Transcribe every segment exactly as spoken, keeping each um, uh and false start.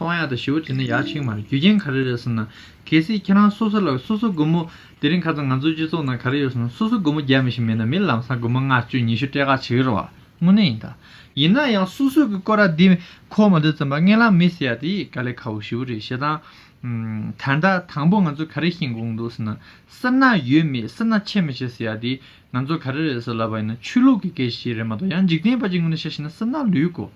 སྤང་ཡག་དང་ཞེ་པོ་བྲིས་ན་ཡག་ཅིག་མ་རེད། རྒྱུ་རྐྱེན་ག་རེ་རེད་ཟེར་ན། གལ་སྲིད་ཁྱེད་རང་སོ་སོ་ལ་སོ་སོ་སྒོར་མོ་དེ་རིང་ཁ་སང་ང་ཚོའི་སྤྱི་ཚོགས་ནང་ག་རེ་ཡོད་ཟེར་ན། སོ་སོ་སྒོར་མོ་བརྒྱ་མི་ཞིག་མེད་ན་མི་ལམ་སང་སྒོར་མོ་ལྔ་བཅུ་ཉི་ཤུ་སྤྲད་ག་བྱེད་ཀྱི་རེད་བ། དངོས་གནས་ཡིན་ད། ཡིན་ན་ཡང་སོ་སོ་གི་སྐོར་ར་འདི་འཁོར་མ་འདུག་ཙམ་པ་སྔན་ལ་མི་ཟེར་ཡ་དེ་དཀའ་ལས་ཁག་པོ་ཞེ་པོ་རེད། བྱས་ཙང་། ད་ལྟ་དང་པོ་ང་ཚོ་ག་རེ་ཤེས་དགོས་འདུག་ཟེར་ན། སེར་སྣ་ཡོད་མེད་སེར་སྣ་ཆེ་མི་ཆེ་ཟེར་ཡ་དེ་ང་ཚོ་ག་རེ་རེད་ཟེར་ལབ་པ་ཡིན་ན་ཆོས་ལུགས་ཀྱི་སྐད་ཆ་ཞིག་རེད་མ་གཏོགས། ཡང་འཇིག་རྟེན་པ་ཅིག་ངོས་ནས་བཤད་ཤེས་ན་སེར་སྣ་ལོས་དགོས།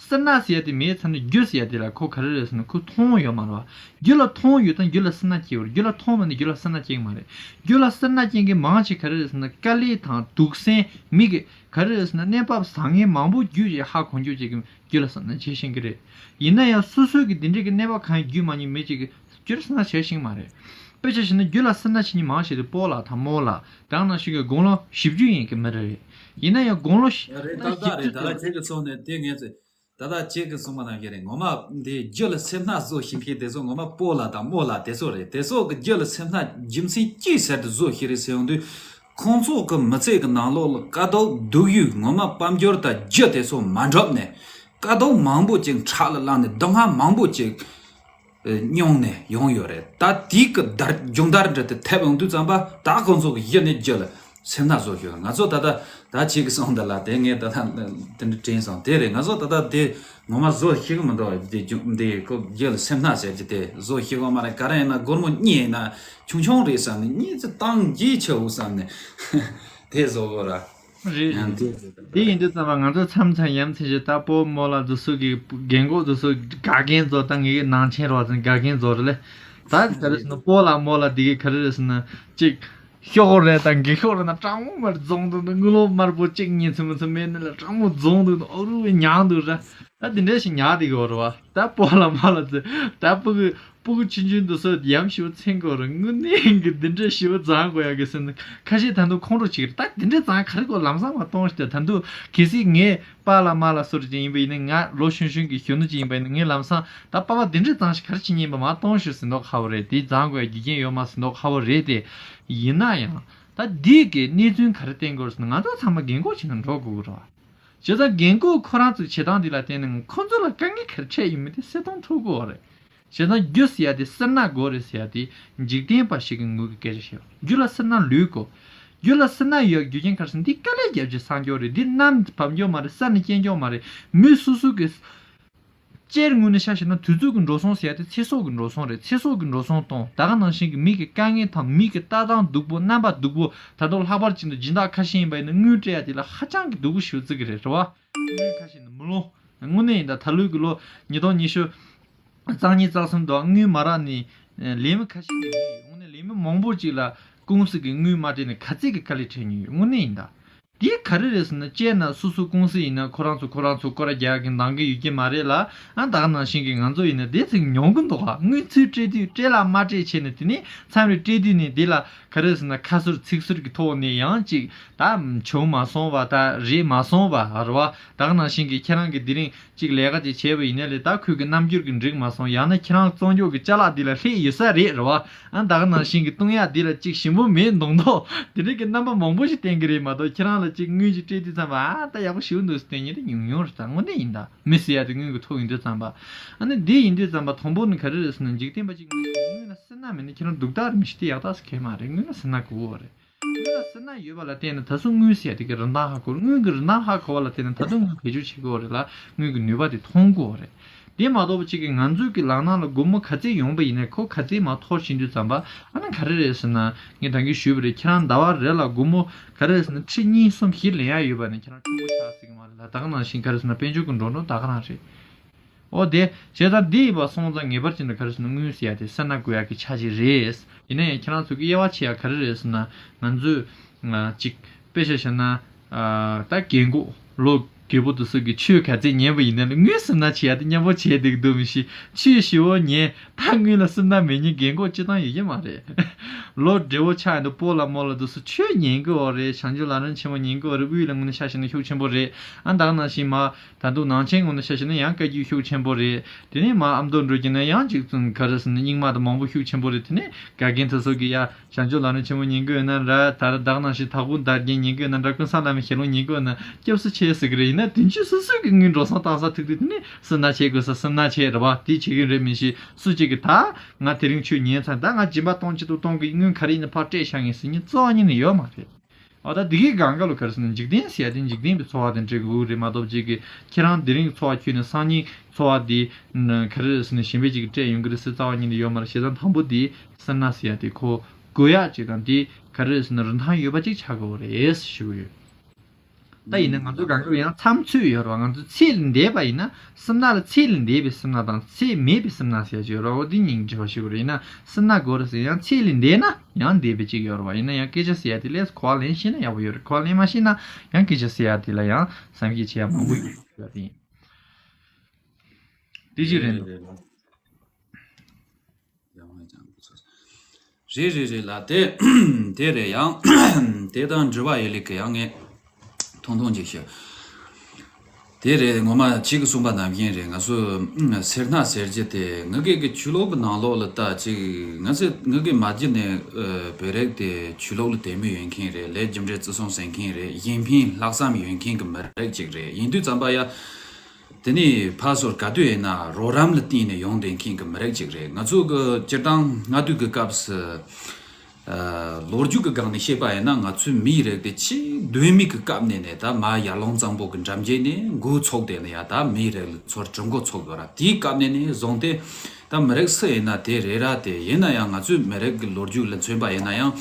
སེར་སྣ་ཟེར་ཡ་དེ་མེད་ཚར་ན་རྒྱུ་ཟེར་ཡ་དེ་ལ་ཁོ་ག་རེ་རེད་ཟེར་ན་ཁོ་མཐོང་ཡོད་མ་རེད་བ། རྒྱུ་ལ་མཐོང་ཡོད་དང་རྒྱུ་ལ་སེར་སྣ་སྐྱེ་བར། རྒྱུ་ལ་མཐོང་མེད་ན་རྒྱུ་ལ་སེར་སྣ་སྐྱེ་གི་མ་རེད། རྒྱུ་ལ་སེར་སྣ་སྐྱེ་མཁན་མང་ཆེ་ག་རེ་རེད་ཟེར་ན་དཀའ་ལས་དང་སྡུག་སྲན་མི་གི་ག་རེ་རེད་ཟེར་ན་གནས་བབ་བཟང་ངན་མང་པོ་བརྒྱུད་ཅིག་ཧ་གོ་རྒྱུ་ཅིག་གི་རྒྱུ་ལ་སེར་སྣ་བྱེད་ཤེས་ཀྱི་རེད། ཡིན་ན་ཡང་སོ་སོའི་གི་དེ་འདྲའི་གི་གནས་བབ་གང་ཡང་བརྒྱུད་མ་མྱོང་མི་ཅིག་གི་རྒྱུ་ལ་སེར་སྣ་བྱེད་ཤེས་མ་རེད། དཔེ་ཆ་བཞག་ན་རྒྱུ་ལ་སེར་སྣ་བྱེད་མཁན་མང་ཆེ་དེ་སྤོ་ལགས་དང་རྨོ་ལགས་དེ་ནང་བཞིན་གི་དགུང་ལོ་བཞི་བཅུ་ཡན་གྱི་མི་རེ་རེད། ཡིན་ན་ཡང་དགུང་ལོ་ཡ་རེད། ཏག་ཏག་རེད། ད་ལྟ་ཁྱེད་ཀྱི་གསུང་ནས་དེ་ངས་ཚེ་ད་ལྟ་ཁྱེད་ཀྱི་གསུང་པ་ནང་བཞིན་རེད། ངོ་མ་འདི་རྒྱུ་ལ་སེར་སྣ་བཟོ་ཤེས་མཁན་དེ་ཚོ་ངོ་མ་སྤོ་ལགས་དང་རྨོ་ལགས་དེ་ཚོ་རེད། དེ་ཚོ་གི་རྒྱུ་ལ་སེར་སྣ་རྒྱུ་མཚན་ཅི་ཟེར་དུ་བཟོ་ཤེས་རེད་ཟེར་ཡོང་དུས། ཁོང་ཚོ་གི་མི་ཚེ་གི་ནང་ལོགས་ལ་དཀའ་སྡུག་སྡུག་ཡུས་ངོ་མ་དཔལ་འབྱོར་དང་རྒྱུ་དེ་ཚོ་མ་འགྲུབ་ནས་དཀའ་སྡུག་མང་པོ་ཅིག་ཕྲག་ལ་བླངས་ནས་སྡུག་བསྔལ་མང་པོ་ཅིག་མྱོང་ནས་ཡོང་ཡོད་རེད། ད་དེའི་གི་དར་སྦྱོང་བརྡར་འདྲ་དེ་ཐེབས་ཡོང་དུས་ཙམ་པ་ད་ཁོང་ཚོ་གི་གཞི་ནས་རྒྱུ་ལ་སེར་སྣ་བཟོ་ཤོད། ང་ཚོ་ད་ལྟ་ད་ཁྱེད་ཀྱི་གསུང་འདི་ལ་དེ་ངས་ད་ལྟ་དེ་འདྲ་དྲན་སོང་། དེ་རེད། ང་ཚོ་ད་ལྟ་དེ་ངོ་མ་བཟོ་ཤེས་ཀྱི་མི་འདུག་དེ་རྒྱུ་འདི་ཁོ་རྒྱུ་ལ་སེར་སྣ་ཟེར་གྱི་དེ་བཟོ་ཤེས་ཀྱི་མ་རེད། ག་རེ་ཡིན་ན་སྒོར་མོ་གཉིས་ཡིན་ན་ཆུང་ཆུང་རེད་བསམ་ནས། གཉིས་ཙི་བཏང་རྒྱུ་ཆེ་བོ་བསམ་ནས་དེ་བཟོ་དགོས་ར། རེད། ཡང་དེ་བཟོ་ད། དེ་ཡིན་དུས་ཙམ་པ་ང་ཚོ་མཚམས་མཚམས་ཡ་མཚན་ཞིག་ད་སྤོ་རྨོ་ལགས་དེ་ཚོ་གི་རྒན་གོག་དེ་ཚོ་དགའ་མཁན་ཚོ་ད་ངེད་ཀྱི་ནང་ཆེན་རོགས་ཚོ་དགའ་མཁན་ཚོ་རེད་ལེ། ད་ག་རེ་ཟེར་ན་སྤོ་ལགས་རྨོ་ལགས་དེ་གི་ག་རེ་རེད་ཟེར་ན་ཅིག་ཤོག་རེད་དང་འགྱིག་ཤོག་རེད་ན་གྲང་མོ་མར་རྫོང་འདུག་དངུལ་ལོ་དམར་པོ་གཅིག་གཉིས་ཚིམ་ཚིམ་མེད་ནི་ལ་གྲང་མོ་རྫོང་འདུག་ཨོ་རུ་བའི་ཉག་འདུག་ར། ད་དེ་འདྲ་ཞིག་ཉག་དེ་གི་འོ་རེད་བ། ད་སྤོ་ལགས་རྨོ་ལགས་ཚོས་ད་སྤུ་གུ་སྤུ་གུ་ཆུང་ཆུང་འདི་ཚོ་ཡམ་ཞིག་འཚེང་དགོས་རེད། དངོས་གནས་ཀྱི་འདི་འདྲ་ཞིག་བཟང་དགོས་ཡག་གི་སེམས་ཁ་ཤས་ད་དུང་ཁོང་ཁྲོ་ཆེ་གི་རེད། ད་འདི་འདྲ་བཟང་ག་རེ་དགོས་ལམ་སང་མ་གཏོང་ཞིག་ད་དུང་གལ་སྲིད་ངའི་པཱ་ལགས་མཱ་ལགས་སུ་རེད་ཅིག་ཡིན་པ་ཡིན་ན། ང་ལོ་གཞོན་གཞོན་གྱི་གཞོན་ནུ་ཅིག་ཡིན་པ་ཡིན་ན། ངས་ལམ་སང་ད་པཱ་པཱ་འདི་འདྲ་བཟང་ཞིག་ག་རེ་བྱེད་ཉན་པ་མ་གཏོང་ཞིག་ཟེར་མདོག་ཁ་བོ་རེད། དེ་བཟང་དགོས་ཡག་རྒྱུ་རྐྱེན་ཡོད་མ་ཟེར་མདོག་ཁ་བོ་རེད་དེ། ཡིན་ན་ཡང་ད་འདི་གི་གནས་ཚུལ་ག་རེ་བསྟན་དགོས་ཟེར་ན། ང་ཚོ་ཚང་མ་རྒན་གོག་བྱས་ནས་འགྲོ་དགོས་ཀྱི་རེད་བ། བྱས་ཙང་རྒན་གོག་ཁོ་རང་ཚོའི་བྱེད་སྟངས་འདི་ལ་བརྟེན་ནས་ཁོ་ཚོ་ལ་དཀའ་ངལ་ག་རེ་འཕྲད་ཡོད་མེད་དེ་གསལ་སྟོན་ཐུབ་ཀྱི་ཡོད་རེད། བྱས་ཙང་རྒྱུ་ཟེར་ཡ་དེ་སེར་སྣ་དགོས་རེད་ཟེར་ཡ་དེ་འཇིག་རྟེན་པ་ཞིག་གི་ངོས་ཀྱི་སྐད་ཆ་ཞིག་རེད། རྒྱུ་ལ་སེར་སྣ་ལོས་དགོས། རྒྱུ་ལ་སེར་སྣ་ཡོད་རྒྱུ་རྐྱེན་ག་རེ་ཟེར་ན་འདི་དཀའ་ལས་རྒྱབ་བྱས་སངས་རྒྱས་རེད། འདི་གནམ་བབས་རྒྱུ་མ་རེད། ས་ནས་སྐྱེ་རྒྱུ་མ་རེད། མི་སོ་སོ་གི་སྤྱིར་དངོས་གནས་ཆ་བཞག་ན་དུས་ཚོད་ཀྱི་འགྲོ་སོང་ཟེར་ཡ་དེ་ཚེ་སྲོག་གི་འགྲོ་སོང་རེད། ཚེ་སྲོག་གི་འགྲོ་སོང་གཏོང་། ད་ག་ནང་བཞིན་གྱི་མི་གི་དཀའ་ངལ་དང་མི་གི་ལྟ་སྟངས་སྡུག་པོ་རྣམ་པ་སྡུག་པོ། ད་དུང་ལྷག་པར་ཅན་དུ་སྦྱིན་བདག་ཁ་ཤས་ཡིན་པ་ཡིན་ན་དངུལ་སྤྲད་ཡ་དེ་ལ་ཧ་ཅང་གི་སྡུག་པོ་ཞེ་པོ་བརྩི་གི་རེད། རེད་བ། དངུལ་ཁ་ཤས་ནི་མི་ལོང་། དངོས་གནས་ཡིན་ད། ད་ལོའི་གི་ལོ་ཉིས་སྟོང་ཉི་ཤུ་རྩ་གཉིས་རྩ་གསུམ་དུ་དངུལ་མ་རག་ནི་ལས་མི་ཁ་ཤས་ཀྱི་ཡོད། དངོས་གནས་ལས་མི་མང་པོ་ཅིག་ལ་ཀུང་སི་གི་དངུལ་མ་སྤྲད་ནས་ག་ཚད་ཀྱི་དཀའ་ལས་འཕྲད་མྱོང་ཡོད། དངོས་གནས་ཡིན་ད། དེ་ག་རེ་རེད་ཟེར་ན། སྤྱིར་ན་སོ་སོ་ཀུང་སི་ཡིན་ན་ཁོ་རང་ཚོ་ཁོ་རང་ཚོ་སྐོར་ར་རྒྱག་གི་འདང་གི་ཡོད་ཀྱི་མ་རེད་ལ། ཨ་ད་ག་ནང་བཞིན་གྱི་ང་ཚོ་ཡིན་ན་དེ་ཚིག་མྱོང་གི་འདུག་ག་དངུལ་ཚུར་སྤྲད་དུས་སྤྲད་ལ་མ་སྤྲད་བྱས་ནས་དེ་ནས་མཚམས་རེ་སྤྲད་དུས་ནས་དེ་ལ་ག་རེ་ཟེར་ན་ཁ་ཟུར་ཚིག་ཟུར་གྱི་ཐོག་ནས་ཡང་ཅིག་ད་བྱུང་མ་སོང་བ། ད་རེད་མ་སོང་བ་རེད་བ། ད་ག་ནང་བཞིན་གྱི་ཁྱེད་རང་གི་དེ་རིང་ཅིག་ལས་ཀ་ཅིག་བྱས་པ་ཡིན་ན་ལས་ད་ཁོས་གི་རྣམ་འགྱུར་གི་འགྲིག་མ་སོང་། ཡང་ན་ཁྱེད་རང་གཙང་སྐྱོག་གི་ཅ་ལག་འདི་ལ་ལྷད་ཡོད་ས་རེད་རེད་བ། ཨ་ད་ག་ནང་བཞིན་གྱི་བཏུང་ཡག་འདི་ལ་ཅིག་ཞིམ་པོ་མེད་མདོག་མདོག་དེ་འདྲ་གི་རྣམ་པ་མང་པོ་ཞིག་བསྟན་གི་རེད་མ་གཏོགས། ཁྱེད་རང་ལ་ཅིག་དངུལ་ཅིག་སྤྲད་དུས་ཙམ་པ་ཨ་ད་ཡག་པོ་ཞིག་འདུག་ཟེར་བསྟན་མཁན་དེ་ཉུང་ཉུང་རེད། ད་དངོས་གནས་ཡིན་ད། མི་ཟེར་ཡག་དེ་དངུལ་གི་ཐོག་ཡིན་དུས་ཙམ་པ། ཨ་ནི་འདི་ཡིན་དུས་ཙམ་པ་དང་པོ་ནི་ག་རེ་རེད་ཟེར་ན། འཇིག་རྟེན་པ་ཅིག་དངུལ་ལ་སེར་སྣ་མེད་ན་ཁྱེད་རང་སྡུག་རྟགས་རེད། མི་ཤི་དེ་ཡག་རྟགས་སུ་གས་མ་རེད། དངུལ་ལ་སེར་སྣ་དགོས་པ་རེད། དངུལ་ལ་སེར་སྣ་ཡོད་པ་ལ་བརྟེན་ནས་ད་གཟོད་དངུལ་ཟེར་ཡ་དེ་གི་རིན་ཐང་ཧ་གོ། དངུལ་གྱི་རིན་ཐང་ཧ་གོ་བ་ལ་བརྟེན་ནས་ད་དུང་དངུལ་བེད་སྤྱོད་བྱེད་དགོས་རེད་ལ། དངུལ་གྱི་ནུས་པ་དེ་མཐོང་དགོས་རེད། དེ་མ་གཏོགས་པ་ཅིག་གིས་ང་ཚོའི་གི་ལག་ནང་ལ་སྒོར་མོ་ག་ཚད་ཡོང་པ་ཡིན་ནའི་ཁོ་ག་ཚད་མར་འཐོར་ཕྱིན་དུས་ཙམ་པ། ཨ་ནི་ག་རེ་རེད་ཟེར་ན། ངས་ད་གིན་ཞུས་པ་རེད། ཁྱེད་རང་ཟླ་བ་རེ་ལ་སྒོར་མོ་ག་རེ་རེད་ཟེར་ན་ཁྲི་གཉིས་གསུམ་བཞི་ལེན་ཡ་ཡོད་པ་ནི་ཁྱེད་རང་ཕྲུ་གུ་ཆགས་སྲིད་ཀྱི་མ་རེད་ལ། ད་ག་ནང་བཞིན་ག་རེ་ཟེར་ན་དཔལ་འབྱོར་གྱི་འགྲོ་གྲོན་ད་ག་རང་རེད། འོ་དེ་བྱས་ཙང་འདི་ཡིན་པ་སོང་ཙང་ངེས་པར་ཅན་དུ་ག་རེ་ཟེར་ན་དངུལ་ཟེར་ཡ་དེ་སེར་སྣ་དགོས་ཡ་གི་ཆ་ཞིག་རེད། ཡིན་ན་ཡང་ཁྱེད་རང་ཚོ་གི་དབྱེ་བ་ཕྱེ་ཡ་ག་རེ་རེད་ཟེར་ན། ང་ཚོས་ཅིག་དཔེ་ཆ་བཞག་ན། ད་རྒན་གོག་ལོ་རྒས་པོ་དེ་ཚོ་གི་ཆོས་ག་ཚད་ཉན་པ་ཡིན་ན་ལ་དངུལ་སེར་སྣ་བྱེད་ཡ་དེ་མཉམ་པོ་བྱས་བསྡད་ཀྱི་འདུག་མི་ཤེས། ཆོས་ཞེ་པོ་ཉན་ད་དངུལ་ལ་སེར་སྣ་མེད་མཁན་རྒན་གོག་སྤྱིར་བཏང་ཡོད་ཀྱི་མ་རེད། ལོ་བགྲེས་པོ་ཆགས་འདུག་སྤོ་ལ་རྨོ་ལ་འདུག་སུ་ཆོས་ཉན་གི་ཡོད་རེད། བྱང་ཆུབ་ལམ་རིམ་ཆེན་མོ་ཉན་གི་ཡོད་རེད། དབུས་ལ་དངོས་གནས་ཆ་བཞག་ན་ཤུགས་ཆེན་པོ་རེད། ཨ་ད་ག་ནང་བཞིན་མ་ད་དུང་ནང་ཆེན་དངོས་གནས་ཆ་བཞག་ན་ཡང་བཀའ་བརྒྱུད་ཤུགས་ཆེན་པོ་རེད། དེ་ནས་མ་ཨ་མདོ་འགྲོ་གི་ན་ཡང་ཅིག་ཙམ་ག་རེ་ཟེར་ན་རྙིང་མ་དང་མང་པོ་ཤུགས་ཆེན་པོ་རེད། དེ་ནས་ག་རྒན་དེ་ཚོ་གི་ཡ་བྱང་ཆུབ་ལམ་རིམ་ཆེན་མོ་ཉན་གི་ཡོད་ན་འདྲ། ད་ད་ག་ནང་བཞིན་དྭགས་པོ་དར་རྒྱས་ཉན་གི་ཡོད་ན་འདྲ། ཀུན་བཟང་བླ་མའི་ཞལ་ལུང་ཉན་གི་ཡོད་ན་སྐྱབས་སུ་མཆི་ཟེར་གི་རེད། ཡིན་ན་དེ་ཚོ་སོ་སོ་གི་དངུལ་འགྲོ་སོང་བཏང་ས་ཐུག་དུས་དེ་ནས་སེམས་ནག་བྱེད་དགོས་ས་སེམས་ནག་བྱེད་རེད་བ། དེ་བྱེད་གི་རེད། མི་ཤེས་སུ་གཅིག་གི་ད་ང་དེ་རིང་ཆོས་ཉན་ཚར། ད་ང་སྦྱིན་པ་གཏོང་ཅི་ཐུབ་གཏོང་གི། དངུལ་ག་རེ་ཡིན་ན་ཕར་སྤྲད་བཞག་ངེས་ཟེར་མཁན་རྩ་བ་ཉིད་ནས་ཡོད་མ་རེད། འོ་ད་དེ་གའི་སྒང་ག་ལ་ག་རེ་ཟེར་ན་འཇིག་རྟེན་ཟེར་ཡ་དེ་འཇིག་རྟེན་པའི་འཚོ་བ་དེ་འབྲེལ་དགོས་རེད་མ་གཏོགས་ཅིག་གི་ཁྱེད་རང་དེ་རིང་གི་འཚོ་བ་ཁྱོད་ནས་སང་ཉིན་འཚོ་བ་དེ་ག་རེ་ཟེར་ན་གཞན་པའི་ཅིག་སྤྲད་ཡོང་གི་རེད་ཟེར་རྩ་བ་ཉིད་ནས་ཡོད་མ་རེད། བྱས་ཙང་དང་པོ་དེ་སེམས་ནག་ཟེར་ཡ་དེ་ཁོ་དགོས་ཡ་ཅིག་དང་དེ་ག་རེ་ཟེར་ན་རིན་ཐང་ཡོད་པ་ཅིག་ཆགས་དགོས་རེད་ཞུ་གི་ཡོད། ད་ཡིན་ན་ང་ཚོ་གང་ག་ཡང་མཚམས་ཚོད་ཡོད་རེད་བ། ང་ཚོ་ཚད་ལས་འདས་པ་ཡིན་ན་སེམས་ནག་ལ་ཚད་ལས་འདས་པའི་སེམས་ནག་དང་ཚད་མེད་པའི་སེམས་ནག་ཟེར་ཡ་ཅིག་ཡོད་རེད་བ། འོ་དེ་གཉིས་འབྲེལ་བ་ཞུ་དགོས་རེད། ཡིན་ན་སེམས་ནག་དགོས་རེད་ཟེར་ཡང་ཚད་ལས་འདས་ན་ཡང་འདས་པའི་ཅིག་ཡོད་རེད་བ། ཡིན་ན་ཡང་སྐད་ཆ་ཟེར་ཡ་དེ་ལས་གོ་བ་ལེན་ཤེས་ན་ཡག་པོ་ཡོད་རེད། གོ་བ་ལེན་མ་ཤེས་ན་ཡང་སྐད་ཆ་ཟེར་ཡ་དེ་ལ་ཡང་བསམ་གཞིག་བྱེད་ཡ་མང་པོ་ཡོད་རེད་བ། དེ་ཡིན། དེ་ཅིག་རེད་འདུག་རེད་རེད་ལགས། ཡང་ང་ཅང་གི་ཚོ། རེད་རེད་རེད་ལགས། དེ་དེ་རེད། ཡང་དེ་དང་འབྲེལ་བ་ཡོད་ལེ་གི་ཡང་ངས་ཐུང་ཐུང་ཅིག་ཞུ། དེ་རེད། ངོ་མ་ཁྱེད་ཀྱིས་གསུངས་པ་ནང་བཞིན་རེད། ང་ཚོ་སེར་སྣ་ཟེར་རྒྱུ་དེ་ང་གི་གི་ཆོས་ལུགས་ཀྱི་ནང་ལོགས་ལ་ད་ཅིག་ང་ཚོ་ང་གི་མ་གཞི་ནས་བོད་རིགས་དེ་ཆོས་ལུགས་ལ་དད་མོས་ཡོད་མཁན་རེད། ལས་རྒྱུ་འབྲས་བརྩི་སྲུང་ཟེར་མཁན་རེད། གཞན་ཕན་ལྷག་བསམ་ཡོད་མཁན་གྱི་མི་རིགས་ཅིག་རེད། ཡིན་དུས་ཙམ་པ་ཡ། དེ་ནས་ཕར་ཚུར་ག་དུས་ཡིན་ན་རོགས་རམ་ལ་བརྟེན་ནས་ཡོང་བསྡད་མཁན་གྱི་མི་རིགས་ཅིག་རེད། ང་ཚོ་གི་སྤྱིར་བཏང་སྔ་དུས་ཀྱི་སྐབས་སུ་ཨ་ལོ་རྒྱུས་ཀྱི་སྒང་ནས་བཤད་པ་ཡིན་ན་ང་ཚོའི་མིའི་རིགས་དེ་ཆེས་གདོད་མའི་གི་སྐབས་ནས་ནས་ད་མར་ཡར་ཀླུང་གཙང་པོ་གི་འགྲམ་རྒྱུད་ནས་འགོ་ཚུགས་བསྡད་ནས་ཡ་ད་མིའི་རིགས་ལ་ཚུར་གྲུ་འགོ་ཚུགས་ཡོད་ར། དེའི་སྐབས་ནས་ནས་བཟུང་སྟེ་ད་མི་རིགས་སུ་ཡིན་ན་དེ་རེད་ར། དེ་ཡིན་ན་ཡང་ང་ཚོའི་མི་རིགས་ཀྱི་ལོ་རྒྱུས་ལ་མཚོན་པ་ཡིན་ན་ཡང་།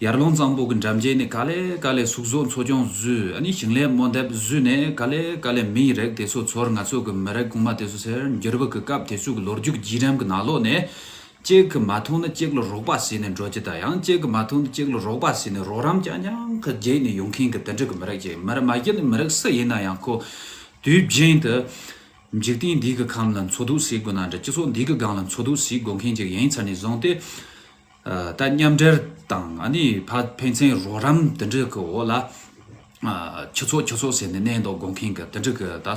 ཡར་ཀླུང་གཙང་པོ་གི་འགྲམ་རྒྱུད་ནས་ག་ལེ་ག་ལེ་སུག་བཟོ་འཚོ་སྐྱོང་བཟོས། ཨ་ནི་ཞིང་ལས་རྨོ་འདེབས་བཟོས་ནས་ག་ལེ་ག་ལེ་མིའི་རིགས་དེ་ཚོ་ཚུར་ང་ཚོ་གི་མི་རིགས་གོང་མ་དེ་ཚོ་ཟེར་འགྱུར་བ་གི་སྐབས་དེ་ཚོ་གི་ལོ་རྒྱུས་ཀྱི་བརྒྱུད་རིམ་གྱི་ནང་ལོགས་ནས་གཅིག་གི་མ་མཐུན་ན་གཅིག་ལ་རོགས་པ་བྱས་ནས་འགྲོ་རྒྱུ་དང་། ཡང་གཅིག་གི་མ་མཐུན་ན་གཅིག་ལ་རོགས་པ་བྱས་ནས་རོགས་རམ་རྐྱང་རྐྱང་གི་བརྒྱུད་ནས་ཡོང་མཁན་གྱི་དེ་འདྲ་གི་མི་རིགས་ཅིག་མ་རེད། མ་གཞི་ནས་མི་རིགས་སུ་ཡིན་ན་ཡང་ཁོ་དུས་རྒྱུན་དུ་འཇིག་རྟེན་འདི་གི་ཁམས་ལ་འཚོ་སྡོད་བྱེད་དགོས་ན་འདྲ། སྤྱི་ཚོགས་འདི་གི་སྒང་ལ་འཚོ་སྡོད་བྱེད་དགོས་མཁན་ཅིག་ཡིན་ཚར་ནས་བཟུང་སྟེ། ཨ་ད་མཉམ་འབྲེལ་དང་ཨ་ནི་ཕ་ཕན་ཚུན་རོགས་རམ་དེ་འདྲ་གི་འོག་ལ། ཨ་ཁྱུ་ཚོགས་ཁྱུ་ཚོགས་ཟེར་ནས་གནས་མདོག་དགོངས་མཁན་གི་དེ་འདྲ་གི་ད་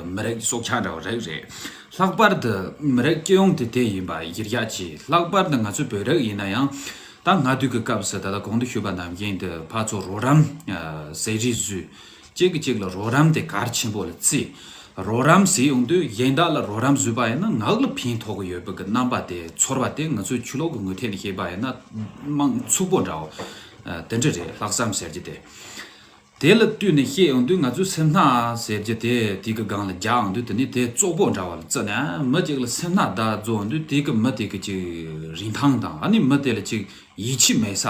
མི་རིགས་སྲོག་ཆགས་འདྲ་བ་རིགས་རེད། ལྷག་པར་དུ་མི་རིགས་སྤྱི་ཡོངས་དེ་དེ་ཡིན་པ་གཞིར་བཞག་བྱས། ལྷག་པར་དུ་ང་ཚོའི་བོད་རིགས་ཡིན་ན་ཡང་ད་སྔ་དུས་ཀྱི་སྐབས་སུ་ད་ལྟ་གོང་དུ་ཞུས་པ་ནང་བཞིན་དུ་ཕར་ཚུར་རོགས་རམ་ཨ་ཟས་རིགས་བཟོས། གཅིག་གིས་གཅིག་ལ་རོགས་རམ་དེ་གལ་ཆེན་པོ་ལ་བརྩི། རོགས་རམ་ཟེར་ཡོང་དུས་གཞན་དག་ལ་རོགས་རམ་བཟོས་པ་ཡིན་ན་ངག་ལ་ཕན་ཐོགས་ཀྱི་ཡོད་པའི་གི་རྣམ་པ་དེ་ཚོར་བ་དེ་ང་ཚོའི་ཆོས་ལུགས་ཀྱི་ངོས་ཐད་ནས་བཤད་པ་ཡིན་ན་མང་ཚུགས་པོ་འདྲ་བོ་དེ་འདྲ་རེད། ལྷག་བསམ་ཟེར་རྒྱུ་དེ། དེ་ལ་ལྟོས་ནས་བཤད་ཡོང་དུས་ང་ཚོའི་སེམས་ནག་ཟེར་རྒྱུ་དེ་དེ་གི་སྒང་ལ་རྒྱག་ཡོང་དུས་དེ་ནི་དེ་བཙོག་པོ་འདྲ་བ་ལ་བརྩིས་ནས་མི་གཅིག་ལ་སེམས་ནག་བརྡ་རྫོགས་ཡོང་དུས་དེ་གི་མི་དེ་གི་ཅིག་རིན་ཐང་དང་ཨ་ནི་མི་དེ་ལ་ཅིག་ཡིད་ཆེས་མེད་ས།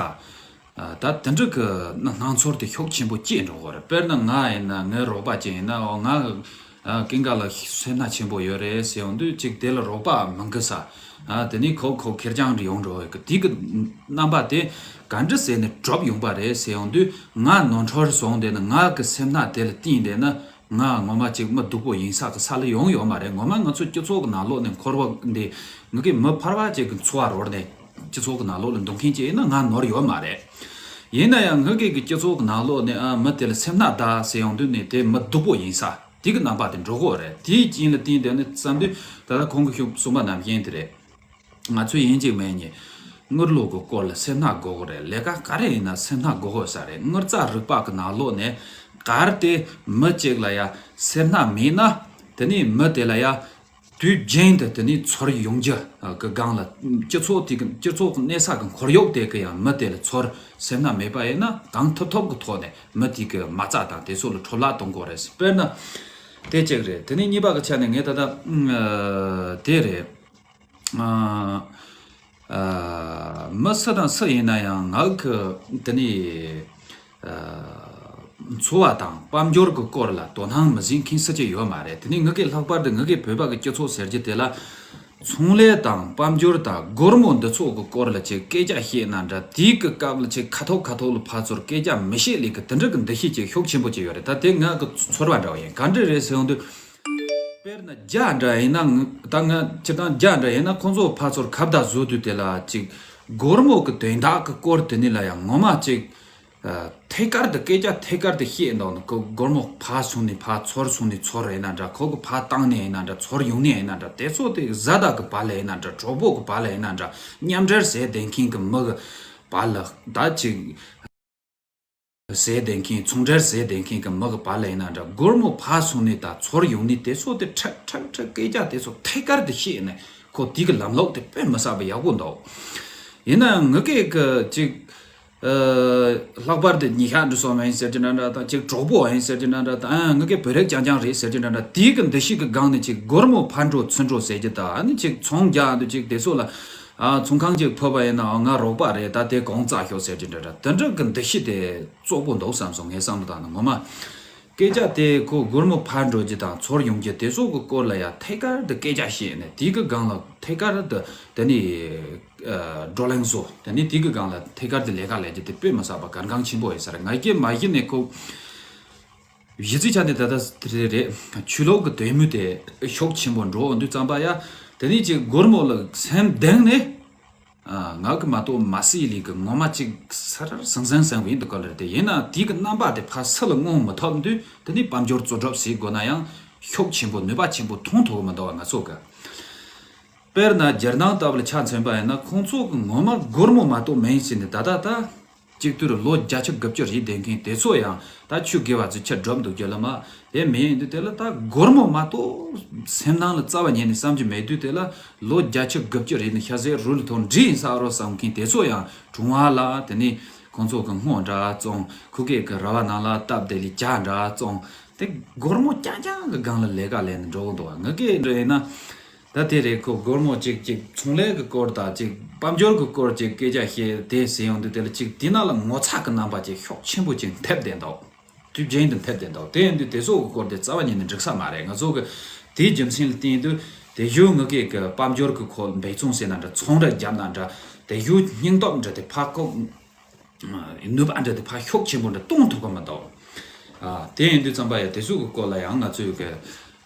ཨ་ད་དེ་འདྲ་གི་སྣང་ཚོར་དེ་ཤུགས་ཆེན་པོ་སྐྱེས་འགྲོ་གི་རེད། དཔེར་ན་ང་ཡིན་ན་ངའི་རོགས་པ་ཅིག་ཡིན་ན། འོ་ང་ཨ་ཀིང་ཀ་ལ་སེམས་ནག་ཆེན་པོ་ཡོད་རེད་ཟེར་ཡོང་དུས་ཅིག་དེ་ལ་རོགས་པ་མི་དགོས་ས། ཨ་དེ་ནས་ཁོ་ཁོ་ཁེར་རྐྱང་རེ་ཡོང་འགྲོ་གི་དེ་གི་རྣམ་པ་དེ་ག་འདྲ་ཟེར་ནས་གྲུབ་ཡོང་པ་རེད་ཟེར་ཡོང་དུས། ང་ནོར་འཁྲུལ་སོང་བསྡད་ན། ང་གི་སེམས་ནག་དེ་ལ་བརྟེན་བསྡད་ན། ང་ངོ་མ་ཅིག་མི་སྡུག་པོ་ཡིན་ས་གི་ས་ལ་ཡོང་ཡོད་མ་རེད། ངོ་མ་ང་ཚོ་སྤྱི་ཚོགས་ཀྱི་ནང་ལོགས་ནས་འཁོར་བ་འདི་ང་གི་མི་ཕལ་བ་ཅིག་གི་འཚོ་བ་རོལ་ནས་སྤྱི་ཚོགས་ཀྱི་ནང་ལོགས་ལ་འདུག་མཁན་ཅིག་ཡིན་ན་ང་ནོར་ཡོད་མ་རེད། ཡིན་ན་ཡང་ང་གི་གི་སྤྱི་ཚོགས་ཀྱི་ནང་ལོགས་ནས་ཨ་མི་དེ་ལ་སེམས་ནག་གདའ་ཟེར་ཡོང་དུས་ནས་དེ་མི་སྡུག་པོ་ཡིན་ས་དེ་གི་རྣམ་པ་དེ་འགྲོ་གི་རེད། དེའི་རྐྱེན་ལ་བརྟེན་དེ་ནི་བསམ་དུས་ད་ལྟ་ཁོང་གིས་ཞུ་གསུངས་པ་ནང་བཞིན་དེ་རེད། ང་ཚོས་ཡིན་གཅིག་མིན་གཉིས་དངུལ་ལོག་གི་སྐོར་ལ་སེམས་ནག་དགོས་ཀྱི་རེད། ལས་ཀ་ག་རེ་ཡིན་ན་སེམས་ནག་དགོས་ཀྱི་ས་རེད། དངུལ་རྩ་རིག་པ་གི་ནང་ལོགས་ནས་གལ་ཏེ་མི་གཅིག་ལ་ཡ་སེམས་ནག་མེད་ན། དེ་ནས་མི་དེ་ལ་ཡ་དུས་རྒྱུན་དུ་དེ་ནས་ཚོར་ཡོང་རྒྱུ་གི་སྒང་ལ། སྤྱི་ཚོགས་དེ་གི་སྤྱི་ཚོགས་ཀྱི་གནས་ས་གི་ཁོར་ཡུག་དེ་གི་ཡང་མི་དེ་ལ་ཚོར་སེམས་ནག་མེད་པ་ཡིན་ན། གང་ཐུབ་ཐུབ་ཀྱི་ཐོག་ནས་མི་དེ་གི་མ་རྩ་དང་དེ་ཚོ་ལ་འཕྲོ་བརླག་གཏོང་དགོས་རེད། དཔེར་ན་དེ་གཅིག་རེད། དེ་ནས་གཉིས་པ་གི་ཆ་ནས་ངས་ད་ལྟ་ཨ་དེ་རེད། ཨ་ཨ་མི་སུ་དང་སུ་ཡིན་ན་ཡང་ངག་གི་དེ་ནི་ཨ་འཚོ་བ་དང་དཔལ་འབྱོར་གྱི་སྐོར་ལ་དོ་སྣང་མི་བྱེད་མཁན་སུ་གཅིག་ཡོད་མ་རེད། དེ་ནི་ངག་གི་ལྷག་པར་དུ་ངག་གི་བོད་པ་གི་སྤྱི་ཚོགས་ཟེར་རྒྱུ་དེ་ལ་ཚོང་ལས་དང་དཔལ་འབྱོར་དང་སྒོར་མོ་འདི་ཚོ་གི་སྐོར་ལ་ཅིག་སྐད་ཆ་བཤད་ན་འདྲ། དེའི་གི་སྐབས་ལ་ཅིག་ཁ་ཐོག་ཁ་ཐོག་ལ་ཕར་ཚུར་སྐད་ཆ་མི་བཤད་ལེ་གི་དེ་འདྲ་གི་འདུ་ཤེས་ཅིག་ཤུགས་ཆེན་པོ་ཅིག་ཡོད་རེད། ད་དེ་ངག་གི་ཚོར་བ་འདྲ་བ་ཡིན། ག་འདྲ་རེད་ཟེར་ཡོང་དུས། དཔེར་ན་རྒྱ་འདྲ་ཡིན་ན། ད་ང་སྤྱིར་བཏང་རྒྱ་འདྲ་ཡིན་ན་ཁོང་ཚོ་ཕར་ཚུར་ཁ་བརྡ་བཟོ་དུས་དེ་ལ་ཅིག་ སྒོར་མོ་གི་དོན་དག་གི་སྐོར་དེ་ནི་ལ་ཡང་ངོ་མ་ཅིག་ཨ། ཐད་ཀར་དུ་སྐད་ཆ་ཐད་ཀར་དུ་བཤད་འདུག་ནི། ཁོ་སྒོར་མོ་ཕར་སོང་ནས་ཕར་ཚུར་སོང་ནས་ཚུར་ཡིན་ན་འདྲ། ཁོ་གི་ཕར་བཏང་ནས་ཡིན་ན་འདྲ། ཚུར་ཡོང་ནས་ཡིན་ན་འདྲ། དེ་ཚོ་དེ་བཟའ་ཟླ་གི་བར་ལ་ཡིན་ན་འདྲ། གྲོགས་པོ་གི་བར་ལ་ཡིན་ན་འདྲ། མཉམ་འབྲེལ་ཟས་ལྡན་མཁན་གི་མི་གི་བར་ལ། ད་ཅིག་ཟས་ལྡན་མཁན། ཚོང་འབྲེལ་ཟས་ལྡན་མཁན་གི་མི་གི་བར་ལ་ཡིན་ན་འདྲ། སྒོར་མོ་ཕར་སོང་ནས་དང་ཚུར་ཡོང་ནས་དེ་ཚོ་དེ་ཁྲག་ཁྲག་ཁྲག་སྐད་ཆ་དེ་ཚོ་ཐད་ཀར་དུ་བཤད་ནས། ཁོ་དེ་གི་ལམ་ལུགས་དེ་དཔེ་མི་སྲིད་པ་ཡག་པོ་འདུག་ཡིན་ནའང་ངི་སྐད་གི་ཅིག་ཨ། ལྷག་པར་དུ་ཉི་ཤག་འདྲ་སོང་བ་ཡིན་ཟེར་གྱི་འདྲ་འདྲ་དང་། ཅིག་གྲོགས་པོ་ཡིན་ཟེར་གྱི་འདྲ་འདྲ་དང་། ཨ། ངི་སྐད་བོད་རིགས་རྐྱང་རྐྱང་རེད་ཟེར་གྱི་འདྲ་འདྲ། དེ་གི་འདུ་ཤེས་ཀྱི་སྒང་ནས་ཅིག་སྒོར་མོ་ཕར་འགྲོ་ཚུར་འགྲོ་ཟེར་གྱི་དང་། ཨ་ནི་ཅིག་ཚོང་རྒྱག་འདུག་ཅིག་དེ་ཚོ་ལ། ཨ། ཚོང་ཁང་ཅིག་ཕུབ་པ་ཡིན་ནའང་ང་རོགས་པ་རེད། ད་དེ་གོང་བཙག་ཤོག་ཟེར་གྱི་འདྲ་འདྲ། དེ་འདྲ་གི་འདུ་ཤེས་དེ་བཙོག་པོ་འདུག་བསམ་སོང་། ངའི་བསམ་བློ་བཏང་ན་ངོ་མ། སྐད་ཆ་དེ་ཁོ་སྒོར་མོ་ཕར་འགྲོ་རྒྱུ་དང་ཚུར་ཡོང་རྒྱུ་དེ་ཚོ་གི་སྐོར་ལ་ཡང་ཐད་ཀར་དུ་སྐད་ཆ་བཤད་ནས། དེ་གི་སྒང་ལ་ཐད་ཀར་དུ་དེ་ནི་ཨ། བགྲོ་གླེང་བཟོ། དེ་ནི་དེ་གི་སྒང་ལ་ཐད་ཀར་དུ་ལས་ཀ་ལས་རྒྱུ་དེ་དཔེ་མི་སྲིད་པ་གལ་འགངས་ཆེན་པོ་ཡིན་ས་རེད། ང་རྒྱལ་མ་གཞི་ནས་ཁོ་གཞི་རྩའི་ཆ་ནས་ད་ལྟ་དེ་རེད། ཆོས་ལུགས་ཀྱི་དད་མོས་དེ་ཤུགས་ཆེན་པོ་འགྲོ་འོང་དུས་ཙམ་པ་ཡ། དེ་ནི་ཅིག་སྒོར་མོ་ལ་སེམས་གཏིང་ནས། ཨ། ང་གི་མ་གཏོགས་མ་སྲིད་ལས་ཀྱི་ངོ་མ་ཅིག་སར་ཟང་ཟང་ཟང་བའི་འདུག་ག་ལེར་དེ་ཡིན་ན། དེ་གི་རྣམ་པ་དེ་ཕར་སུ་ལ་མངོན་མི་ཐུབ་དུས། དེ་ནི་དཔལ་འབྱོར་རྩོལ་སྒྲུབ་ཟེར་དགོས་ན་ཡང་ཤུགས་ཆེན་པོ་ནུས་པ་ཆེན་པོ་ཐོན་ཐུབ་ཀྱི་མི་འདུག་བ། ང་ཚོ་གི། དཔེར་ན་རྒྱལ་ནང་ལྟ་བུ་ལ་ཆ་མཚོན་པ་ཡིན་ན། ཁོང་ཚོ་གི་ངོ་མ་སྒོར་མོ་མ་གཏོགས་མིན་ཟེར་ནས། ད་ད་ད་གཅིག་ཏུ་ལོ་བརྒྱད་ཅུ་དགུ་བཅུ་རེད་བསྡད་མཁན་དེ་ཚོ་ཡང་ད་ཆོས་དགེ་བ་ཚོ་ཕྱིར་སྒྲུབ་འདུག་རྒྱུ་ལ་མ། དེ་མིན་དུས་དེ་ལ་ད་སྒོར་མོ་མ་གཏོགས་སེམས་ནང་ལ་རྩ་བ་ཉིད་ནས་བསམ་རྒྱུ་མེད་དུས། དེ་ལ་ལོ་བརྒྱད་ཅུ་དགུ་བཅུ་རེད་ནས་ཤ་ཟའི་རུལ་ཐོག་འདྲིས་ཡིན་ས་རོ་བསམ་མཁན་དེ་ཚོ་ཡང་གྲོང་བ་ལ། དེ་ནས་ཁོང་ཚོ་གི་སྔོ་འདྲ་བཙོང་། ཁུ་སྐད་གི་ར་བ་ནང་ལ་སྟབས་བདེ་ལི་ཇ་འདྲ་བཙོང་། དེ་སྒོར་མོ་རྐྱང་རྐྱང་གི་སྒང་ལ་ལས་ཀ་ལས་ནས་འགྲོ་གི་འདུག་བ། ངི་སྐད་འདྲ་ཡིན་ན། ད་དེ་རེད། ཁོ་སྒོར་མོ་ཅིག་ཅིག་ཚོང་ལས་ཀྱི་སྐོར་དང་། ཅིག་དཔལ་འབྱོར་གྱི་སྐོར་ཅིག་སྐད་ཆ་བཤད་དེ་ཟེར་ཡོང་དུས། དེ་ལ་ཅིག་དེ་ནང་ལ་ངོ་ཚ་གི་རྣམ་པ་ཅིག་ཤུགས་ཆེན་པོ་ཅིག་འཐེབ་བསྡད་འདུག་དུས་རྒྱུན་དུ་འཐེབ་བསྡད་འདུག་དེ་ཡིན་དུས་དེ་ཚོ་གི་སྐོར་དེ་རྩ་བ་ཉིད་ནས་འགྲིག་ས་མ་རེད། ང་ཚོ་གི་དེའི་རྒྱུ་མཚན་ལ་བརྟེན་དུས། དེ་ཞུ་ངི་སྐད་གི་དཔལ་འབྱོར་གྱི་ཁོ་འབད་བརྩོན་ཟེར་ན་འདྲ། ཚོང་ར་རྒྱབ་ན་འདྲ། དེ་ཞུ་སྙིང་སྟོབས་འདྲ་དེ་ཕར་ཁོ་ནུས་པ་འདྲ་དེ་ཕར་ཤུགས་ཆེན་པོ་འདྲ་གཏོང་ཐུབ་ཀྱི་མི་འདུག་ཨ། དེ་ཡིན་དུས་ཙམ་པ་ཡ། དེ་ཚོ་གི་སྐོར་ལ་ཡང་ང་ཚོས་གི་ཨ།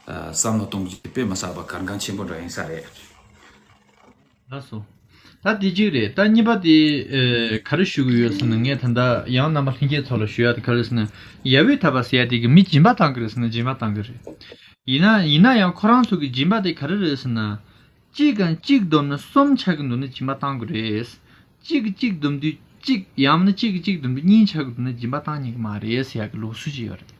བསམ་བློ་གཏོང་རྒྱུ་དཔེ་མི་སྲིད་པ་གལ་འགངས་ཆེན་པོ་འདྲ་ཡིན་ས་རེད། ལགས་སོ། ད་དེ་གཅིག་རེད། ད་གཉིས་པ་དེ་ཨེ། ག་རེ་ཞུ་གི་ཡོད་ཟེར་ན། ངས་ད་ལྟ་ཡང་རྣམ་པ་ལྷན་རྒྱས་ཚོ་ལ་ཞུ་ཡ་དེ་ག་རེ་ཟེར་ན། ཡ་ཝེ་ཐ་པ་ཟེར་ཡ་དེ་གི་མི་སྦྱིན་པ་བཏང་གི་རེད་ཟེར་ན་སྦྱིན་པ་བཏང་གི་རེད། ཡིན་ན་ཡིན་ན་ཡང་ཁོ་རང་ཚོ་གི་སྦྱིན་པ་དེ་ག་རེ་རེད་ཟེར་ན། གཅིག་གང་གཅིག་བསྡོམས་ན་གསུམ་ཆགས་ཀྱི་འདུག་ན་སྦྱིན་པ་བཏང་དགོས་རེད། གཅིག་གིས་གཅིག་བསྡོམས་དུས་གཅིག་ཡང་ན་གཅིག་གིས་གཅིག་བསྡོམས་དུས་གཉིས་ཆགས་ཀྱི་འདུག་ན་སྦྱིན་པ་བཏང་ཉན་གྱི་མ་རེད་ཟེར་ཡག་གི་ལུགས་སྲོལ་ཅིག་ཡོད་རེད།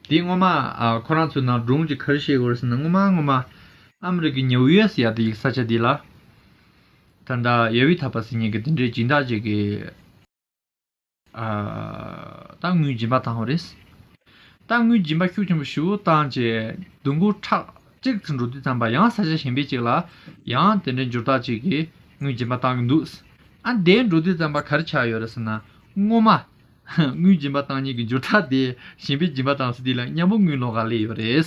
དེ་སྔོན་མ་ཨ། ཁོ་རང་ཚོའི་ནང་སྒྲུང་ཅིག་ག་རེ་བཤད་ཀྱི་ཡོད་རེད་ཟེར་ན། སྔོན་མ་སྔོན་མ་ཨ་མི་རི་ཀའི་ནིའུ་ཡོག་ཟེར་ཡག་དེ་ཡི་ས་ཆ་དེ་ལ། ད་ལྟ་ཡ་ཝེ་ཐ་པ་ཟེར་མཁན་གྱི་དེ་འདྲའི་སྦྱིན་བདག་ཅིག་གིས། ཨ། ད་དངུལ་སྦྱིན་པ་བཏང་བ་རེད། ད་དངུལ་སྦྱིན་པ་ཤུགས་ཆེན་པོ་ཞེ་པོ་བཏང་བྱས་བདུན་གོང་ཕྲག་གཅིག་ཙམ་འགྲོ་དུས་ཙམ་པ། ཡང་ས་ཆ་གཞན་པ་ཅིག་ལ་ཡང་དེ་འདྲའི་འབྱོར་བདག་ཅིག་གིས་དངུལ་སྦྱིན་པ་བཏང་གི་འདུག་ཨ། དེ་འགྲོ་དུས་ཙམ་པ་ག་རེ་ཆགས་ཡོད་རེད་ཟེར་ན། སྔོན་མ་དངུལ་སྦྱིན་པ་བཏང་མཁན་གྱི་འབྱོར་བདག་དེ་གཞན་པའི་སྦྱིན་པ་བཏང་ས་དེ་ལ་མཉམ་པོ་དངུལ་ལོག་ག་སླེབས་ཡོད་རེད།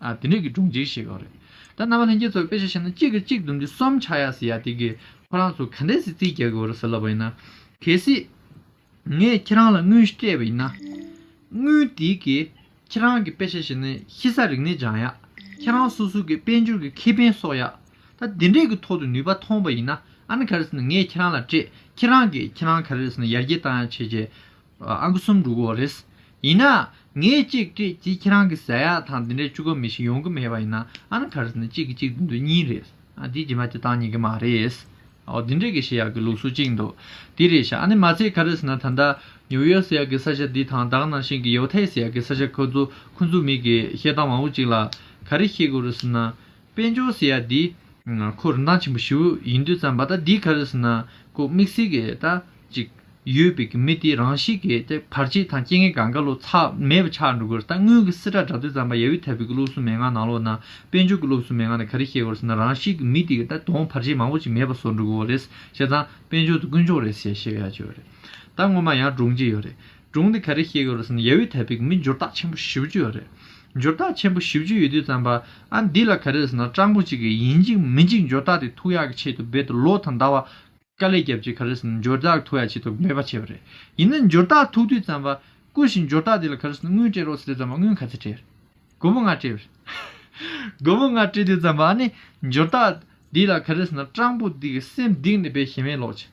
ཨ། དེ་འདྲའི་གི་སྒྲུང་ཅིག་བཤད་ཀྱི་ཡོད་རེད། ད་རྣམ་པ་ལྷན་རྒྱས་ཚོ་དཔེ་ཆ་བཞག་ན། གཅིག་གིས་གཅིག་བསྡོམས་དུས་གསུམ་ཆགས་ཡ་ཟེར་ཡ་དེ་གིས་ཁོ་རང་ཚོ་ག་འདྲས་སེ་རྩིས་རྒྱག་གི་ཡོད་རེད་ཟེར་ལབ་པ་ཡིན་ན། གལ་སྲིད་ངས་ཁྱེད་རང་ལ་དངུལ་སྤྲད་པ་ཡིན་ན། དངུལ་དེ་གིས་ཁྱེད་རང་གི་དཔེ་ཆ་བཞག་ན་ཤེས་ཚད་རིག་གནས་སྦྱང་ཡ། ཁྱེད་རང་སོ་སོ་གི་དཔལ་འབྱོར་གྱི་ཁེ་ཕན་གསོག་ཡ། ད་དེ་འདྲས་ཀྱི་ཐོག་ཏུ་ནུས་པ་ཐོན་པ་ཡིན་ན། ཨ་ནི་ག་རེ་ཟེར་ན། ངས་ཁྱེད་རང་ལ་སྤྲད། ཁྱེད་རང་གིས་ཁྱེད་རང་ག་རེ་ཟེར་ན་ཡར་རྒྱས་བཏང་ཡ་བྱས་རྗེས། ཨང་ཀི་གསུམ་འགྲོ་གི་ཡོད་རེད། ཡིན་ན་ངས་གཅིག་སྤྲད་དེ་ཁྱེད་རང་གིས་ཟ་ཡ་དང་དེ་འདྲའི་བཅུ་གོ་མི་ཞིག་ཡོང་གི་མེད་པ་ཡིན་ན། ཨ་ནི་ག་རེ་ཟེར་ན། གཅིག་གིས་གཅིག་བསྡོམས་དུས་གཉིས་རེད། ཨ། དེ་རྗེས་མ་དེ་བཏང་ཉན་གི་མ་རེད། ཨོ། དེ་འདྲས་ཀྱི་བཤད་ཡག་གི་ལུགས་སྲོལ་གཅིག་འདུག་དེ་རེད་ཤག་ཨ་ནི་མ་ཚད་ག་རེ་ཟེར་ན། ད་ལྟ་ནིའུ་ཡོག་ཟེར་ཡག་གི་ས་ཆ་འདི་དང་། ད་ག་ནང་བཞིན་གྱི་ཡོ་ཐའི་ཟེར་ཡག་གི་ས་ཆ། ཁོ་ཚོ་ཁོ་ཚོ་མི་གི་བཤད་སྟངས་མང་པོ་ཅིག་ལ་ག་རེ་བཤད་དགོས་རེད་ཟེར་ན། དཔལ་འབྱོར་ཟེར་ཡ་འདི་ཁོ་རིན་ཐང་ཆེན་པོ་ཞེ་པོ་ཡིན་དུས་ཙམ་པ། ད་འདི་ག་རེ་ཟེར་ན། ཁོ་དམིགས་བསལ་གྱི་ད་ཅིག་ཡོད་པའི་གི་མི་དེ་རང་བཞིན་གྱིས་དེ་བར་ཆད་དང་རྐྱེན་ངན་གང་ག་ལོ་ཚ་མེད་པ་ཆགས་འགྲོ་གི་རེད། ད་དངུལ་གྱི་སྲིད་ཇུས་དྲངས་དུས་ཙམ་པ། ཡ་ཝེ་ཐ་པའི་གི་སློབ་གསོ་མན་ངག་ནང་ལོགས་ན། དཔལ་འབྱོར་གྱི་སློབ་གསོ་མན་ངག་ནས་ག་རེ་བཤད་ཀྱི་ཡོད་རེད་ཟེར་ན། རང་བཞིན་གྱི་མི་དེ་གི་ད་གདོང་བར་ཆད་མང་པོ་ཅིག་མེད་པ་བཟོ་འགྲོ་གི་ཡོད་རེད། བྱས་ཙང་དཔལ་འབྱོར་དེ་དཀོན་མཆོག་རེད་ཟེར་བཤད་ཡ་ཅིག་ཡོད་རེད། ད་སྔོན་མ་ཡང་སྒྲུང་ཅིག་ཡོད་རེད། སྒྲུང་དེ་ག་རེ་བཤད་ཀྱི་ཡོད་རེད་ཟེར་ན། ཡ་ཝེ་ཐ་པའི་གི་མི་འབྱོར་བདག་ཆེན་པོ་ཞེ་པོ་ཅིག་ཡོད་རེད། འབྱོར་བདག་ཆེན་པོ་ཞེ་པོ་ཅིག་ཡོད་དུས་ཙམ་པ། ཨ། འདི་ལ་ག་རེ་ཟེར་ན། སྤྲང་པོ་ཅིག་གིས་ཡིན་གཅིག་མིན་གཅིག་འབྱོར་བདག་དེ་ཐུག་ཡག་གི་ཆེད་དུ་རྦད་དེ་ལོ་དང་ཟླ་བ་དཀའ་ལས་བརྒྱབ་བྱས། ག་རེ་ཟེར་ན། འབྱོར་བདག་ཐུག་ཡ་ཆེད་དུ་འབད་པ་བྱས་པ་རེད། ཡིན་ན་འབྱོར་བདག་ཐུག་དུས་ཙམ་པ། སྐུ་ཞིག་འབྱོར་བདག་དེ་ལ་ག་རེ་ཟེར་ན། དངུལ་སྤྲད་རོགས་ཟེར་དུས་ཙམ་པ། དངུལ་ག་ཚོད་སྤྲད། སྒོར་མོ་ལྔ་སྤྲད་པ་རེད། སྒོར་མོ་ལྔ་སྤྲད་དུས་ཙམ་པ། ཨ་ནི་འབྱོར་བདག་དེ་ལ་ག་རེ་ཟེར་ན། སྤྲང་པོ་དེ་གི་སེམས་གཏིང་ནས་དཔེ་ཞེ་མེད་ལོག་བྱས།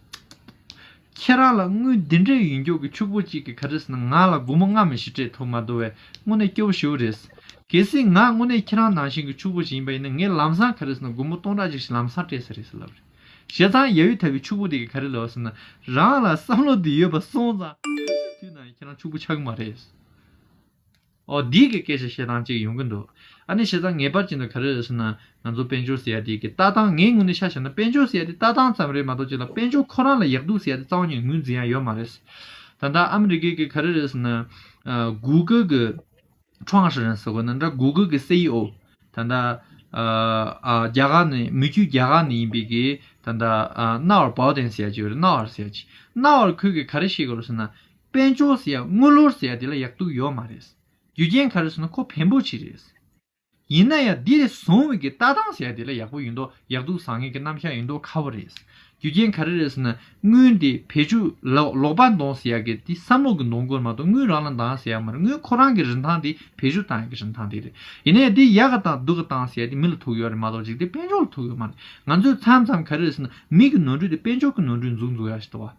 ཁྱེད་རང་ལ་དངུལ་འདི་འདྲས་ཡོད་མགྱོགས་ཀྱི་ཕྱུག་པོ་གཅིག་གིས་ག་རེ་ཟེར་ན་ང་ལ་སྒོར་མོ་ལྔ་མ་ཞིག་སྤྲད་ཐུབ་མ་འདུག་བས། དངོས་གནས་སྐྱོ་པོ་ཞེ་པོ་རེད། གལ་སྲིད་ང་དངོས་གནས་ཁྱེད་རང་ནང་བཞིན་གྱི་ཕྱུག་པོ་ཞིག་ཡིན་པ་ཡིན་ན། ངས་ལམ་སང་ག་རེ་ཟེར་ན་སྒོར་མོ་སྟོང་ཕྲག་གཅིག་ཞིག་ལམ་སང་སྤྲད་ས་རེད་ཟེར་ལབ་རེད། བྱས་ཙང་ཡ་ཡུལ་དག་གི་ཕྱུག་པོ་དེ་གིས་ག་རེ་ལབ་ཟེར་ན། རང་ལ་བསམ་བློ་འདི་ཡོད་པ་སོང་ཙང་དུས་ནང་ཁྱེད་རང་ཕྱུག་པོ་ཆགས་ཀྱི་མ་རེད། ཨོ། འདི་གི་སྐད་ཆ་བཤད་སྟངས་གཅིག་ཡོང་གི་འདུག་ཨ་ནི་བྱས་ཙང་ངེས་པར་ཅན་དུ་ག་རེ་རེད་ཟེར་ན། ང་ཚོ་དཔལ་འབྱོར་ཟེར་ཡ་དེ་གི་ལྟ་སྟངས། ངའི་ངོས་ནས་ཆ་བཞག་ན་དཔལ་འབྱོར་ཟེར་ཡ་དེ་ལྟ་སྟངས་ཙམ་རེད་མ་གཏོགས་ཅིག་ལ། དཔལ་འབྱོར་ཁོ་རང་ལ་ཡག་སྡུག་ཟེར་ཡ་དེ་རྩ་བ་ཉིད་ངོས་འཛིན་ཡ་ཡོད་མ་རེད། ད་ལྟ་ཨ་མི་རི་ཀའི་གི་ག་རེ་རེད་ཟེར་ན། ཨ། Google་གི་ཁྲོང་ཧྲི་རན་ཟེར་དགོས་ན་འདྲ། Google་གི་སི་ཨི་ཨོ། ད་ལྟ་ཨ་ཨ་རྒྱ་གར་ནས། མི་རྒྱུད་རྒྱ་གར་ནས་ཡིན་པའི་གི་ད་ལྟ་ཨ་ནའོ་ར་པའོ་ཏན་ཟེར་ཡ་ཅིག་ཡོད་རེད། ནའོ་ར་ཟེར་ཡ་ཅིག་ནའོ་ར་ཁོས་གི་ག་རེ་བཤད་གི་རེད་ཟེར་ན། དཔལ་འབྱོར་ཟེར་ཡ། དངུལ་ལོར་ཟེར་ཡ་དེ་ལ་ཡག་སྡུག་ཡོད་མ་རེད། རྒྱུ་རྐྱེན་ག་རེ་ཟེར་ན་ཁོ་ཕན་པོ་ཅིག་རེད། ཡིན་ན་ཡང་འདི་ལས་བཟུང་བའི་གི་ལྟ་སྟངས་ཟེར་ཡ་དེ་ལ་ཡག་པོ་ཡིན་མདོག་ཡག་སྡུག་བཟང་ངན་གི་རྣམ་གཞག་ཡིན་མདོག་ཁ་པོ་རེད། རྒྱུ་རྐྱེན་ག་རེ་རེད་ཟེར་ན། དངུལ་འདི་བེད་སྤྱོད་ལོག་ལོག་པ་འདོང་ཟེར་ཡ་གི་དེ་བསམ་བློ་གི་འདོང་དགོས་མ་གཏོགས་དངུལ་རང་ལ་འདང་ཟེར་ཡ་མ་རེད། དངུལ་ཁོ་རང་གི་རིན་ཐང་དེ་བེད་སྤྱོད་བཏང་ཡ་གི་རིན་ཐང་དེ་རེད། ཡིན་ན་ཡང་དེ་ཡག་ག་བཏང་སྡུག་ག་བཏང་ཟེར་ཡ་དེ་མི་ལ་ཐུག་ཡོད་རེད་མ་གཏོགས་ཅིག་དེ་དཔལ་འབྱོར་ལ་ཐུག་ཡོད་མ་རེད། ང་ཚོས་མཚམས་མཚམས་ག་རེ་རེད་ཟེར་ན། མི་གི་ནོར་འཁྲུལ་དེ་དཔལ་འབྱོར་གི་ནོར་འཁྲུལ་འཛུགས་འཛུགས་ཡ་ཞིག་འདུག་བ།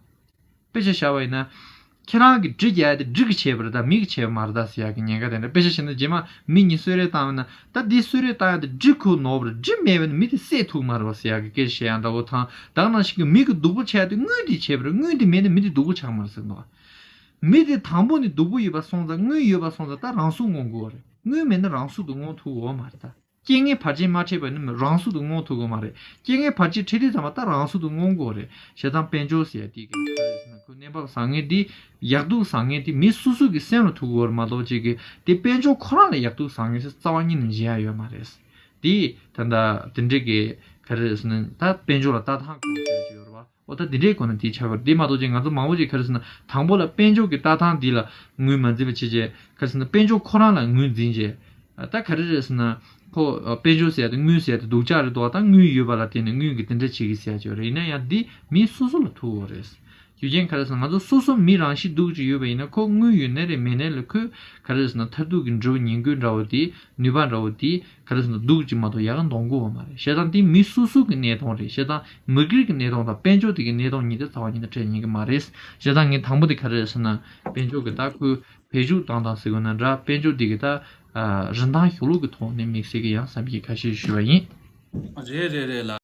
དཔེ་ཆ་བཞག་པ་ཡིན་ན། ཁྱེད་རང་གིས་འབྲི་རྒྱག་ཡ་དེ་འབྲི་གིས་བྱས་པ་རེད་ད། མི་གིས་བྱས་པ་མ་རེད་ད་ཟེར་ཡ་གི་ཉེན་ཁ་དེ་འདྲ། དཔེ་ཆ་བཞག་ན་རྗེས་མ་མི་གཉིས་གསོལ་རས་བཏང་བ་ན། ད་འདི་གསོལ་རས་བཏང་ཡ་དེ་འབྲི་ཁུག་ནོར་བ་རེད། འབྲི་མེད་པ་ན་མི་དེ་བསད་ཐུབ་མ་རེད་བ་ཟེར་ཡ་གི་སྐད་ཆ་བཤད་ཡ་འདྲ་བོ་དང་། ད་ག་ནང་བཞིན་གི་མི་གི་སྡུག་པོ་ཆགས་ཡ་དེ་དངུལ་དེས་བྱས་པ་རེད། དངུལ་དེ་མེད་ན་མི་དེ་སྡུག་པོ་ཆགས་མ་རེད་ཟེར་འདུག་མི་དེ་དང་པོ་ནས་སྡུག་པོ་ཡོད་པ་སོང་ཙང་། དངུལ་ཡོད་པ་སོང་ཙང་ད་རང་སྲོག་སྔོན་དགོས་པ་རེད། དངུལ་མེད་ན་རང་སྲོག་ཏུ་སྔོན་ཐུབ་ཡོད་མ་རེད་ད། རྐྱེན་ངན་བར་ཆད་མ་འཕྲད་པ་ནི་རང་སྲོག་ཏུ་སྔོན་ཐུབ་ཀྱི་མ་རེད། རྐྱེན་ངན་བར་ཆད་འཕྲད་དུས་ཙམ་པ་ད་རང་སྲོག་ཏུ་སྔོན་དགོས་རེད། བྱས་ཙང་དཔལ་འབྱོར་ཟེར་ཡ་དེ་གི་ག་རེ་ཟེར་ན། ཁོ་གནས་བབ་བཟང་ངན་དེ། ཡག་སྡུག་བཟང་ངན་དེ་མི་སོ་སོ་གི་སེམས་ལ་ཐུག་གི་ཡོད་རེད་མ་གཏོགས་ཅིག་གི་དེ་དཔལ་འབྱོར་ཁོ་རང་ལ་ཡག་སྡུག་བཟང་ངན་ཟེར་རྩ་བ་ཉིད་ནས་འཇལ་ཡ་ཡོད་མ་རེད། དེ་ད་ལྟ་དེ་འདྲས་ཀྱི་ག་རེ་ཟེར་ན། ད་དཔལ་འབྱོར་ལ་ལྟ་སྟངས་གང་ཟེར་གྱི་ཡོད་རེད་བ། ཨོ། ད་དེ་འདྲའི་སྒོ་ནས་དེ་ཆགས་པ་རེད། དེ་མ་གཏོགས་ཅིག་ང་ཚོ་མང་པོ་ཅིག་ག་རེ་ཟེར་ན། དང་པོ་ལ་དཔལ་འབྱོར་གྱི་ལྟ་སྟངས་འདི་ལ་ངོས་མ་འཛིན་པ་བྱས་རྗེས། ག་རེ་ཟེར་ན། དཔལ་འབྱོར་ཁོ་རང་ལ་ངོས་འཛིན་རྗེས། ད་ག་རེ་རེད་ཟེར་ན། ཁོ་དཔལ་འབྱོར་ཟེར་ཡ་དེ། དངུལ་ཟེར་ཡ་དེ་སྡུག་ཅག་རེད་འདུག་ད་དངུལ་ཡོད་པ་ལ་བརྟེན་ནས་དངུལ་གྱི་དེ་འདྲ་བྱེད་ཀྱི་ཟེར་ཡ་ཅིག་ཡོད་རེད། ཡིན་ན་ཡང་འདི་མི་སོ་སོ་ལ་ཐུག་ཡོད་རེད། རྒྱུ་རྐྱེན་ག་རེ་ཟེར་ན། ང་ཚོ་སོ་སོ་མི་རང་གཤིས་སྡུག་ཅིག་ཡོད་པ་ཡིན་ན། ཁོ་དངུལ་ཡོད་ནའི་རེད། མེད་ནའི་རེད། ཁོས་ག་རེ་ཟེར་ན། མཐར་ཐུག་གི་འབྲས་བུ་ཉེན་ཁའི་འདྲ་བོ་དེ། ནུས་པ་འདྲ་བོ་དེ་ག་རེ་ཟེར་ན། སྡུག་ཅིག་མ་གཏོགས་ཡག་ག་འདོན་དགོས་པ་མ་རེད། བྱས་ཙང་དེ་མི་སོ་སོ་གི་གནས་སྟངས་རེད། བྱས་ཙང་མི་སྒེར་གྱི་གནས་སྟངས་དང་དཔལ་འབྱོར་དེ་གི་གནས་སྟངས་གཉིས་དེ་རྩ་བ་ཉིད་ནས་འཕྲད་ཉན་གི་མ་རེད། བྱས་ཙང་ངས་དང་པོ་དེ་ག་རེ་རེད་ཟེར་ན། དཔལ་འབྱོར་གྱི་ད་ཁོས་བེད་སྤྱོད་བཏང་སྟངས་ཟེར་དགོས་ན་འདྲ། དཔལ་འབྱོར་དེ་གི་ད་ཨ་རིན་ཐང་ཤོ་ལོ་ཀའི་ཐོག་ནས་དམིགས་བསལ་གྱི་ཡང་བསམ་གྱིས་ཁ་ཤས་ཞུས་པ་ཡིན། རེད་རེད་རེད་ལགས།